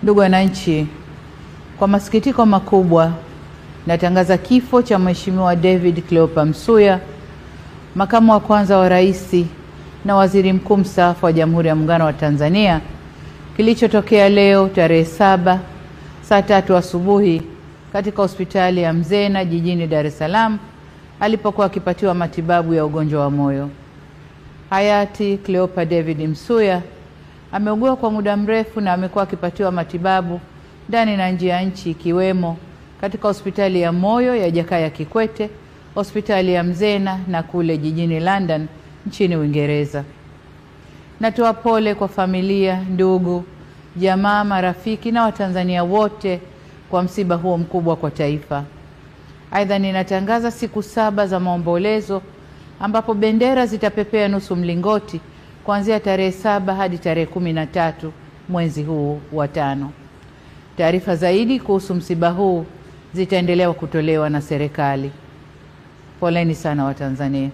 Ndugu wananchi, kwa masikitiko makubwa natangaza kifo cha Mheshimiwa David Cleopa Msuya, makamu wa kwanza wa rais na waziri mkuu mstaafu wa Jamhuri ya Muungano wa Tanzania, kilichotokea leo tarehe 7 saa 3 asubuhi katika hospitali ya Mzena jijini Dar es Salaam alipokuwa akipatiwa matibabu ya ugonjwa wa moyo. Hayati Cleopa David Msuya ameugua kwa muda mrefu na amekuwa akipatiwa matibabu ndani na nje ya nchi, ikiwemo katika hospitali ya moyo ya Jakaya Kikwete, hospitali ya Mzena na kule jijini London nchini Uingereza. Natoa pole kwa familia, ndugu, jamaa, marafiki na Watanzania wote kwa msiba huo mkubwa kwa taifa. Aidha, ninatangaza siku 7 za maombolezo ambapo bendera zitapepea nusu mlingoti kuanzia tarehe 7 hadi tarehe 13 mwezi huu wa 5. Taarifa zaidi kuhusu msiba huu zitaendelea kutolewa na serikali. Poleni sana Watanzania.